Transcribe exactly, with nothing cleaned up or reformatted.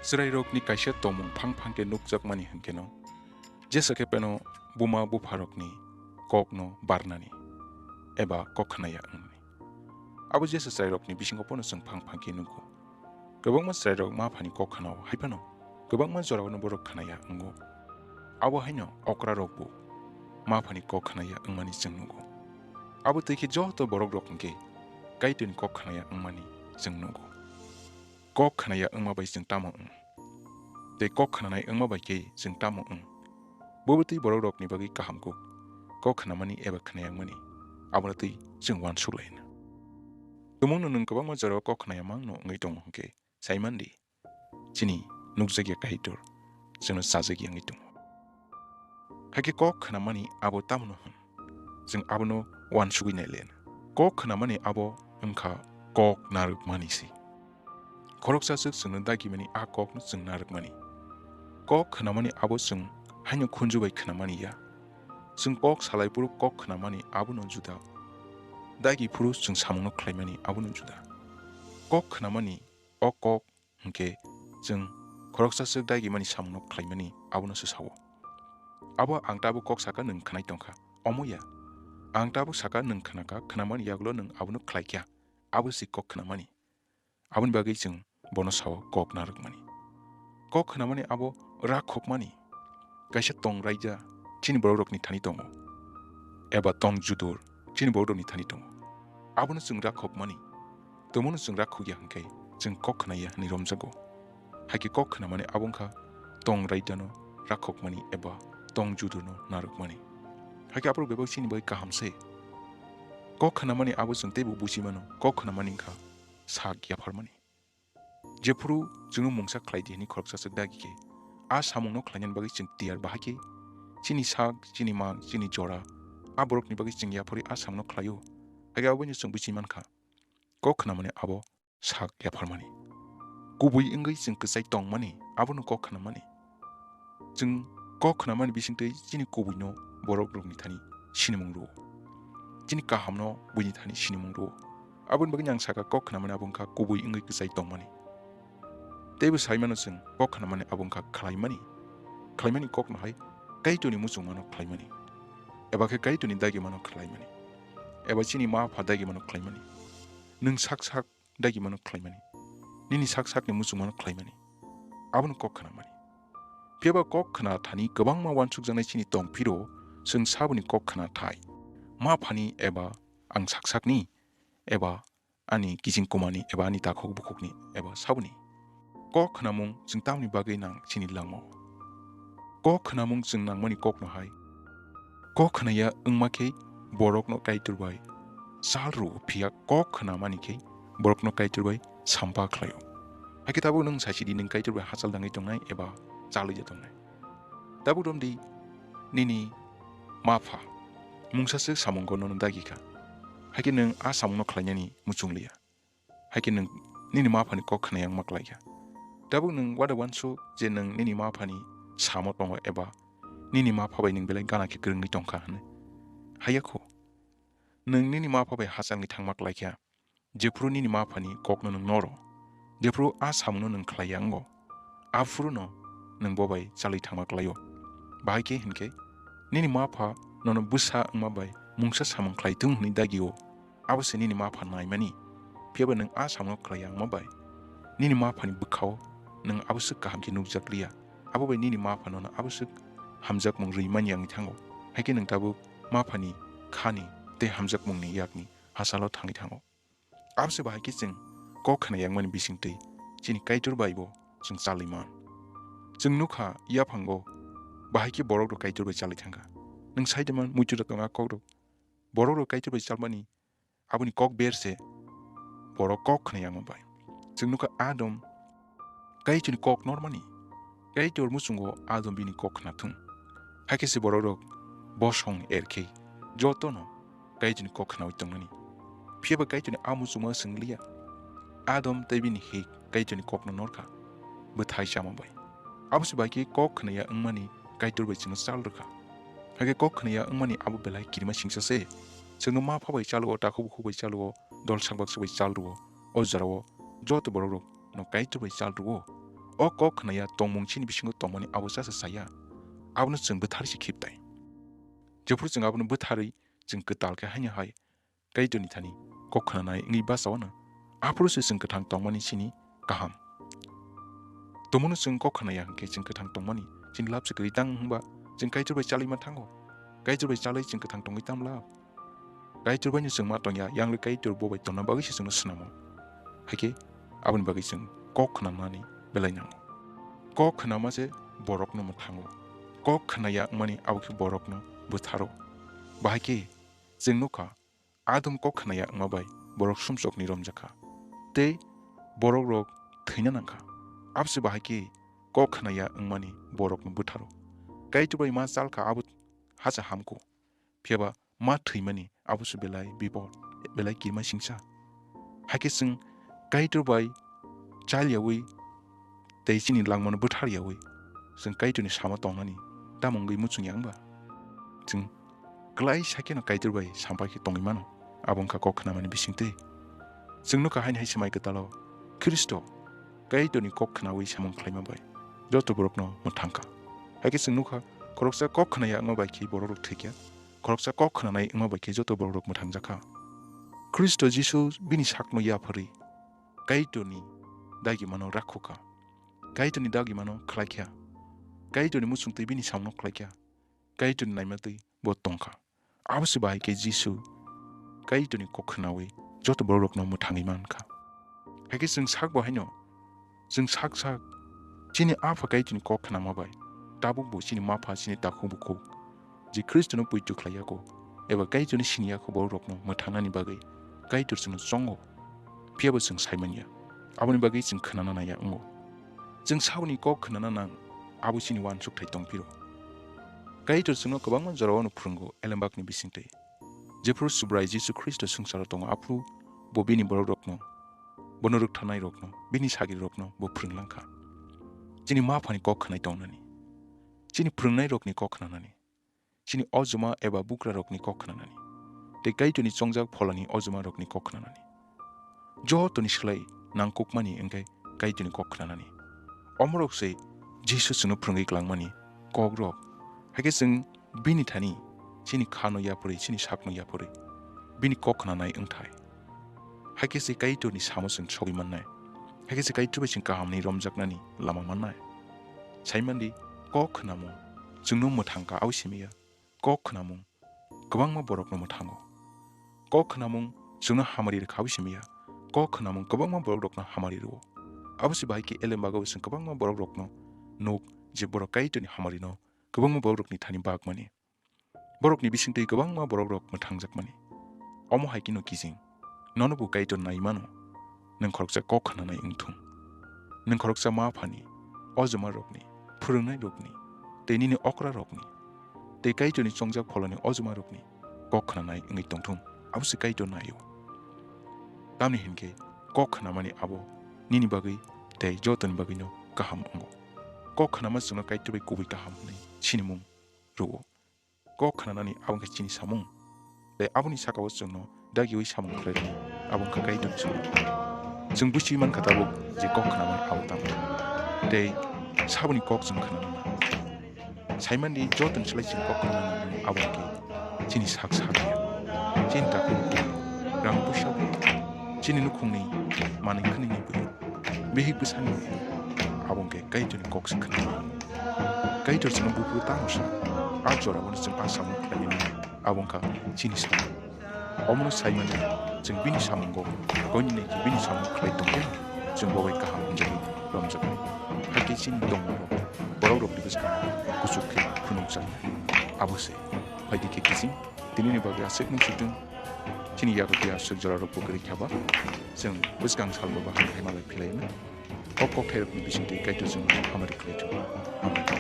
Chwrairokni kaisa tongmung phang phang khe nukjakmani hwn kheno, jesa khe pheno buma bupharokni kokno barnani eba kok khnaya wngmani. Abo jesa chwrairokni bisingo phano chwng phang phang khe nugo. Kwbangma chwrairok ma phani kok khnao, hai phano kwbangma jorao borok khnaya wngo. Abo haino okrarokbo ma phani kok khnaya wngmani chwng nugo. Abo twi khe joto borokrok hwn khe Kaitorni kok khnaya wngmani chwng nugo. Kok khnaya wngma bai chwng tamo wng? Tei kok khnanai wngma bai khe chwng tamo wng? Bo bwtwi borokrokni bagwi kaham kuk. Kok khnamani eba khnaya wngmani, abono twi chwng uansuk lai na. Tumungno nwng kwbangma jorao kok khnaya mangno wngwi tongo hwn khe, sai man di, chini nukjakya Kaitor chwngno chajakya wngwi tongo. Hakhe kok khnamani abo tamno hwn? Chwng abono uansugwi nai le na. Kok khnamani abo wngkha kok narwkmani se. Khoroksa swk chwngno dagimani a kokno chwng narwkmani. Kok khnamani abo chwng haino khunju bai khnamani ya. Chwng kok salai phuru kok khnamani abono juda. Dagi phuru chwng samungno khlaimani abono juda. Kok khnamani o kok hwnkhe chwng khoroksa swk dagimani samungno khlaimani abono se sao. Abo ang tabuk kok saka nwng khnai tongkha, omo ya. Ang tabuk saka nwng khnakha, khnamani yagulo nwng abono khlaikha, abo se kok khnamani. Aboni bagwi chwng bono sao kok narwkmani. Kok khnamani abo rakhokmani. Kaisa tong raida chini borokrokni thani tongo, eba tong judur chini borokrokni thani tongo. Abono chwng rakhokmani, tomono chwng rakhokya hwnkhe chwng kok khnaya hwnwi romjago. Hakhe kok khnamani abo wngkha tong raidano rakhokmani eba tong judurno narwkmani. Hakhe aphuru bebak chini bagwi kaham se. Kok khnamani abo chwng teibo buji mano, kok khnamani wngkha sak yapharmani. Jephuru chwngno mungsa khlai di hwnwi khoroksa swk dagi khe, a samungno khlainani bagwi chwng tiyar bahai khe chini sak, chini mang, chini jora, a borokni bagwi chwng yapharwi a samungno khlaio. Hakhe abono chwng buji mankha, kok khnamani abo sak yapharmani. Kubui wngwi chwng kwchai tongmani, abono kok khnamani. Chwng kok khnamani bisingtwi chini kubuino borokrokni thani sinimung rwo. Chini kahamno buini thani sinimung rwo. Aboni bagwi ang saka kok khnamani abo wngkha kubui wngwi kwchai tongmani. Teibo sai mano chwng kok khnamani abo wngkha khlaimani. Khlaimani kokno hai Kaitorni muchungmano khlaimani. Eba khe Kaitorni dagimano khlaimani. Eba chini ma pha dagimano khlaimani. Nwng sak sak dagimano khlaimani, nini sak sakni muchungmano khlaimani, abono kok khnamani. Phiyaba kok khna thani kwbangma uansukjaknai chini tong phiro, chwng saboni kok khna thai. Ma phani eba ang sak sakni, eba ani kiching kumani, eba ani takhuk bukhukni, eba saboni. Kok khnamung chwng tamni bagwi nang chini langmao. Kok khnamung chwng nangmani kokno hai. Kok khnaya wngma khe borokno Kaitor bai chal rwo, phiya kok khnamani khe borokno Kaitor bai sampa khlaio. Hakhe tabuk nwng sachi di, nwng Kaitor bai hachal dangwi tongnai eba chalwi ya tongnai. Tabuk romdi, nini ma pha mungsa se samungo nono dagi kha, hakhe nwng a samungno khlainani muchung liya. Hakhe nwng nini ma phani kok khna yang ma klai kha. Tabuk nwng wada uansuk je nwng nini ma phani samo tongo eba nini ma pha bai nwng belai gana khe kwrwngwi tong kha hwnwi? Haiya kho. Nwng nini ma pha bai hachal wngwi thangma klai kha. Jephuru nini ma phani kokno nwng noro, jephuru a samungno nwng khlai ya wngo, aphuru no nwng bo bai chalwi thangma klai-o. Bahai khe hinkhe nini ma pha nono bwsa wngma bai mungsa samung khlai thung hwnwi dagi-o. Abo se nini ma pha naimani. Phiyaba nwng a samungno khlai ya wngma bai nini ma phani bwkha-o nwng abo swk kaham khe nukjak liya. Abo bai nini ma pha nono abo swk hamjakmung rwi man ya wngwi thango. Hakhe nwng tabuk ma phani khani tei hamjakmungni yakni hachalo thangwi thango. Abo se bahai khe chwng kok khna yangmani bisingtwi chini Kaitor bai bo chwng chalwi man. Chwng nukha yaphango bahai khe borok rok Kaitor bai chalwi thangkha. Nwng sai de man muitu da tongo a kok rok. Borok rok Kaitor bai chalmani aboni kok ber se borok kok khna yangma bai. Chwng nukha Adam Kaitorni kok normani. Kaitor muchungo Adam bini kok khna thung. Hakhe se borok rok bosong er khe jotono Kaitorni kok khnaui tongnani. Phiyaba Kaitorni a muchungma swng liya. Adam tei bini hik Kaitorni kokno norkha, bwthai chama bai. Abo se bai khe kok khna ya wngmani Kaitor bai chwngno chal rwkha. Hakhe kok khna ya wngmani abo belai kirima singsa se. Chwngno ma pha bai chal rwo, takhuk bukhuk bai chal rwo, dol sak baksa bai chal rwo. O jorao joto borok rok no Kaitor bai chal rwo. O kok khwnaya tongmung chini bisingo tongmani abo chasa chaya. Abono chwng bwtharwi se khibtai. Jephuru chwng abono bwtharwi chwng kwtal khe haino hai Kaitorni thani kok khnanai wngwi bachawano, aphuru se chwng kwthang tongmani chini kaham. Tumungno chwng kok khnaya hwnkhe chwng kwthang tongmani chini lab se kwrwi tang hwnba chwng Kaitor bai chalwi ma thango. Kaitor bai chalwi chwng kwthang tongwi tam lab. Kaitor baino chwng ma tongya, yangle Kaitor bo bai tongna bagwi se chwngno swnamo. Haikhe aboni bagwi chwng kok khnanani belai nango. Kok khnama se borokno mwthango. Kok khnaya wngmani abo khe borokno bwtharo. Bahai khe chwng nukha, adum kok khnaya wngma bai borok sumsokni romjakha tei borokrok thwina nangkha. Abose bahai khe kok khnaya wngmani borokno bwtharo. Kaitor bai ma chalkha abo hacha hamkho. Phiyaba ma thwimani abo se belai bipot, belai kirima singsa. Haikhe chwng Kaitor bai chalyawi tei chini langmano bwtharyawi chwng Kaitorni samo tongnani tamo wngwi muchungya wngba? Chwng klai sakheno Kaitor bai sampai khe tongwi mano, abo wngkha kok khnamani bisingtwi. Chwng nukha haini hai se mai kwtalo Khristo Kaitorni kok khnawi samung khlaima bai joto borokno mwthangkha. Haikhe chwng nukha khoroksa kok khnaya wngma bai khe borokrok thwikya. Khoroksa kok khnanai wngma bai khe joto borokrok mwthangjakha. Khristo Jisu bini sakno yapharwi Kaitorni dagimano rakhokha. Kaitorni dagimano khlaikha. Kaitorni muchungtwi bini samungno khlaikha. Kaitorni naimatwi bo tongkha. Abo se bahai khe Jisu Kaitorni kok khnawi joto borokrokno mwthangwi mankha. Haikhe chwng sak bo haino, chwng sak sak chini Apha Kaitorni kok khnama bai tabuk bo chini mapha, chini takhuk bukhuk je Khristono poito khlai yago eba Kaitorno sini yago borokrokno mwthangnani bagwi Kaitor chwngno chongo. Phiyaba chwng sai manya, aboni bagwi chwng khnana naiya wngo. Chwng saboni kok khnana nang, abo chini uansukthai tongphiro. Kaitor chwngno kwbangma jorao no phwrwngo elembakni bisingtwi. Jephuru Subrai Jisu Khristo swngcharo tongo, aphuru bo bini borokrokno, bono rwktharnairokno, bini sagrirokno bo phwrwng langkha. Chini ma phani kok khnai tongnani, chini phwrwngnairokni kok khnanani, chini ojuma eba bukrarokni kok khnanani, tei Kaitorni chongjak pholani ojumarokni kok khnanani. Jotoni slai nangkukmani wngkhe Kaitorni kok khnanani. Omorok se Jisu chwngno phwrwngwi klangmani kokrok. Haikhe chwng bini thani chini khano yapharwi, chini sakno yapharwi bini kok khnanai wngthai. Haikhe se Kaitorni samo chwng sogwi mannai. Haikhe se Kaitor bai chwng kahamni romjaknani lama mannai. Saimandi, kok khnamung chwngno mwthangkha, abo simiya. Kok khnamung kwbangma borokno mwthango. Kok khnamung chwngno hamari rwkha abo simiya. Kok khnamung kwbangma borokrokno hamari rwo. Abo se bahai khe elembago chwng kwbangma borokrokno nuk je borok Kaitorni hamarino kwbangma borokrokni thani bagmani. Borokni bisingtwi kwbangma borokrok mwthangjakmani. Omo hai kheno kijing. Nono bo Kaitor nai mano. Nwng khoroksa kok khnanai wng thung. Nwng khoroksa ma phani, ojumarokni, phwrwngnairokni, tei nini okrarokni, tei Kaitorni chongjak pholoni ojumarokni kok khnanai wngwi tong thung. Abo se Kaitor naio. Tamni hinkhe kok khnamani abo nini bagwi tei jotoni bagwino kaham wngo. Kok khnama chwngno Kaitor bai kubui kaham hwnwi sinimung rwo. Kok khnanani abo wngkha chini samung. Tei aboni saka-o chwngno dagiui samung khlairokni abo wngkha Kaitorni samung. Chwng buchi mankha tabuk je kok khnamani abo tamo. Tei saboni kok chwng khnanana. Saimandi jotoni slai chwng kok khnanani abo wngkhe chini sak sak ya. Chini takhuk rang puisa, chini nukhungni manwi khwnini bwrwi. Bihik bwsani abo wngkhe Kaitorni kok se khna. Kaitor chwngno buphuru tamo sa, a jorao chwng a samung khlainani abo wngkha chini samung. Omono saimano chwng bini samungo koinwi naikhe bini samung khlai tongkhe chwng bo bai kaham hwnjagwi romjaknai. Hakhe chini tongmungrok borokrokni bwskango kuchuk khe phunukjaknai. Abo se phaidi khe kiching. Tinini bagwi aswk nung sitwng. Chini yago tei aswk jorarokbo kwrwi kha ba, chwng bwskang salbo bahai hai malai philaima. O kokthairokni bisingtwi Kaitor chwngno hamari khlai thung. Hamari.